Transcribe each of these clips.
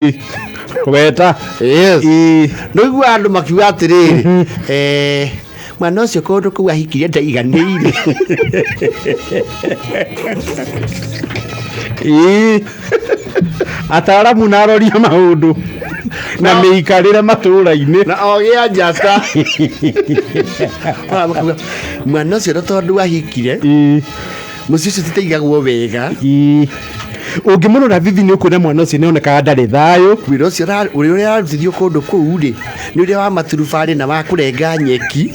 Weta. Yes. Ĩĩ. Nĩguo andũ makiuga atĩrĩrĩ, mwana ũcio kũndũ kũu ahikirie ndaiganĩire. Ĩĩ. Ataaramu na arori a maũndũ na mĩikarĩre matũũra-inĩ. Na ogĩa njata. Makauga, mwana ũcio na tondũ ahikire mũciĩ ũcio titaigagwo wega. Ĩĩ. Ũngĩmũrora thithi nĩ ũkuona mwana ũcio nĩonekaga ndarĩ thayũ. Wĩra ũcio ũrĩa ũrarutithio kũndũ kũu rĩ, nĩ ũrĩa wa maturubarĩ na wa kũrenga nyeki.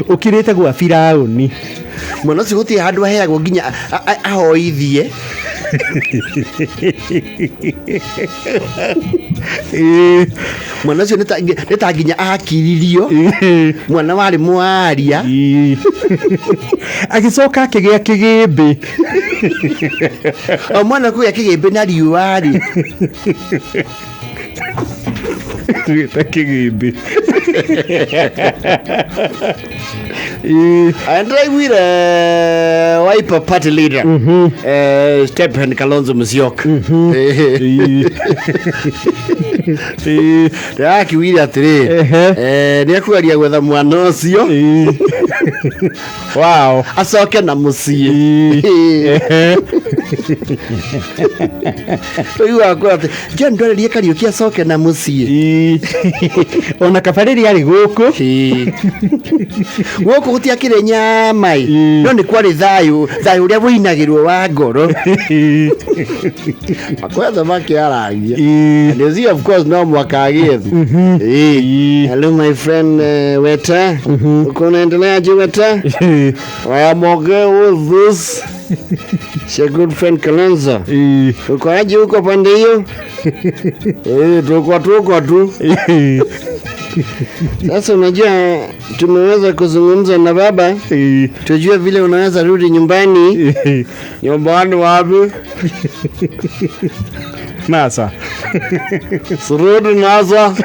Ũkirĩte gwa Firaũni. Mwana ũcio gũtirĩ handũ aheagwo nginya ahoithie. Ĩĩ. Mwana ũcio nĩ ta nginya akiririo. Ĩĩ. Mwana warĩ mwaria. Ĩĩ. Agĩcoka akĩgĩa kĩgĩmbĩ. O mwana kũgĩa kĩgĩmbĩ na riũa rĩ. Tugĩte kĩgĩmbĩ. Ĩĩ. Ndĩraiguire Wiper Party leader, Stephen Kalonzo Musyoka. Ĩĩ. Ĩĩ. Ndĩrakiugire atĩrĩrĩ, nĩ ekũgeria gwetha mwana ũcio. Ĩĩ. Wow. Acoke na mũciĩ. Ĩĩ. Tũiguaga kwĩra atĩ John ndwarĩrie Kariũki acoke na mũciĩ. Ĩĩ. Ona kaba rĩrĩa arĩ gũkũ. Ĩĩ. Gũkũ gũtiakĩrĩ nyama ĩ, Ĩĩ. no nĩ kwarĩ thayũ, thayũ ũrĩa wũinagĩrwo wa ngoro. Makwetha makĩaragia. Ĩĩ. And you see, of course, no mwaka agĩethu. Ĩĩ. Ĩĩ. Hello my friend, Weta. Uko unaendeleaje Weta? Ĩĩ. I am okay with this. It's your good friend Kalonzo. Ĩĩ. Uko aje huko pande hiyo? Tuko tu. Ĩĩ. Sasa unajua tumeweza kuzungumza na baba. Ĩĩ. Tujue vile unaweza rudi nyumbani. Ĩĩ. Nyumbani wapi? NASA. Surudi NASA.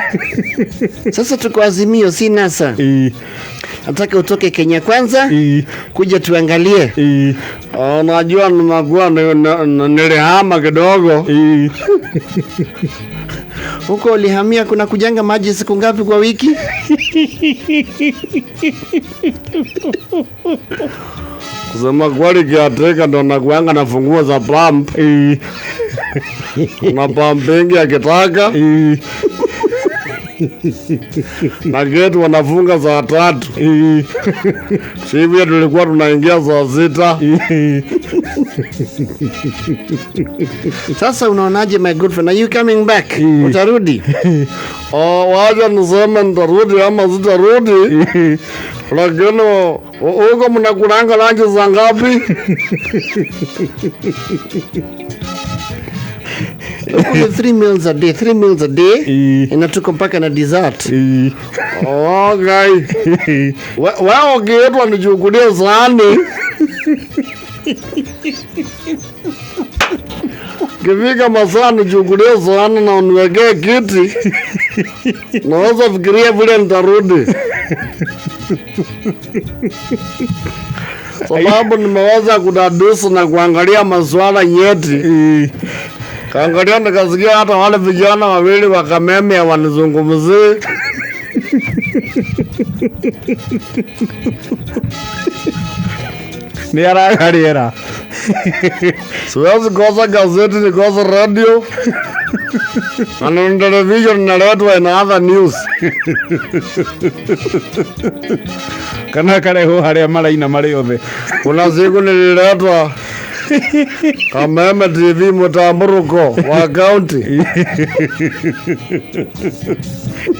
Sasa tuko Azimio, si NASA. Ĩĩ. Nataka utoke Kenya kwanza, Ĩĩ. kuja tuangalie. Ĩĩ. Unajua nimekuwa nilihama kidogo. Ĩĩ. Huko ulihamia kuna kujanga maji siku ngapi kwa wiki? Kusema kweli kiateka ndo nakuanga na funguo za pump. Ĩĩ. Na pump ingi akitaka. Ĩĩ. Na gate wanafunga saa 3. Ĩĩ. Sivyo tulikuwa tunaingia saa 6. Ĩĩ. Sasa unaonaje my good friend? Are you coming back? Ĩĩ. Utarudi? Oh, wacha niseme nitarudi ama sitarudi. Ĩĩ. Lakini huko mnakulanga lunch za ngapi? Huko ni 3 meals a day, 3 meals a day. Ĩĩ. Na tuko mpaka na dessert. Ĩĩ. Okay. Wewe ukiitwa nichukulie sahani. Kifika masaa nichukulie sahani na uniwekee kiti. Naweza fikiria vile nitarudi. Sababu nimeweza kudadusu na kuangalia masuala nyeti. Ĩĩ. Kaangalia nikasikia hata wale vijana wawili wa Kameme wanizungumzie. Nĩ araga rĩera. Siwezi kosa gazeti, nikose radio. Na ni television inaletwa ina other news. Kana karehwo harĩa maraina marĩ othe. Kuna siku nililetwa Kameme TV mtamburuko wa county.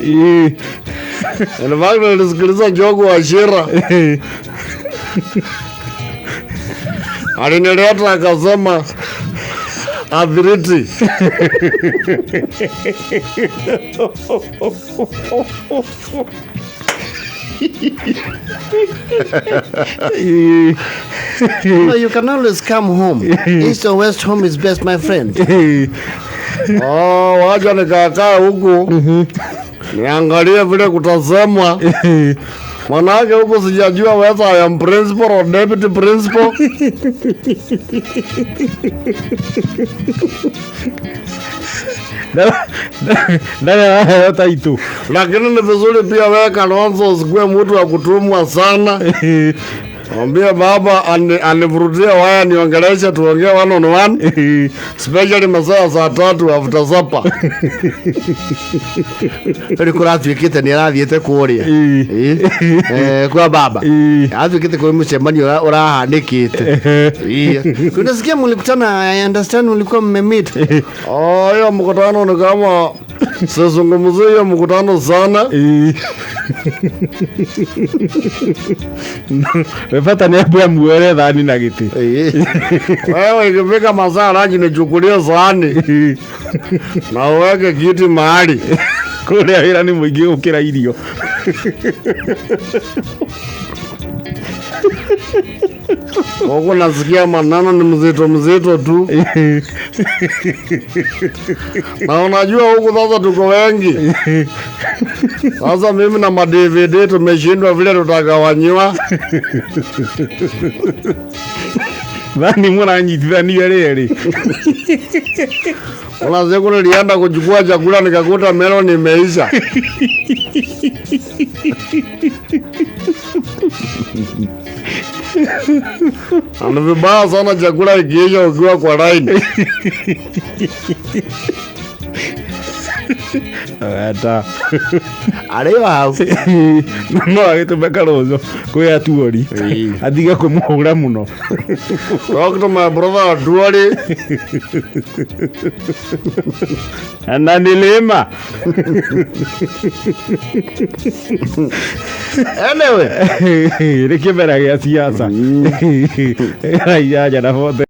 Ĩĩ. In fact, nilisikiliza Njogu Wachira. Alinileta akasema athiriti. No, you can always come home. East or west, home is best, my friend. Oh, wacha nikakaa huku niangalie vile kutasemwa. Manake huku sijajua whether I am principal or deputy principal. Ndarĩ araheo taitũ. Lakini ni vizuri pia wewe Kalonzo usikuwe mtu wa kutumwa sana. Mwambie baba anivurutie waya niongeleshe tuongee one on one. Especially masaa ya saa 3 after supper. Rä kå ratuä kä te nä arathiä te kå rä a kwa baba atuä kä te kå må cemanio å rahanä kä te nasikia mlikutana. I understand mlikuwa mmemeet. Oh, hiyo mkutano ni kama sizungumzie hiyo mkutano sana. We bata nĩ ambe amuoere thani na gĩtĩ. Wewe ikifika masaa lunch nichukulie sahani na uweke kiti mahali. Kũrĩa wĩra nĩ mũingĩ gũkĩra irio. Huku nasikia maneno ni mzito mzito tu. Na unajua huku sasa tuko wengi. Sasa mimi na ma DVD tumeshindwa vile tutagawanyiwa. Thani mũranyitithania rĩerĩ. Kuna siku nilienda kuchukua chakula nikakuta melon imeisha. Na ni vibaya sana chakula ikiisha ukiwa kwa line. Ata. Arä o hau. No agĩtũme Kalonzo kwĩ Atuori atige kũmũhũra mũno. Talk to my brother Atuori. Na nilima. Anyway. Nĩ kĩmera gĩa siasa. 8:40.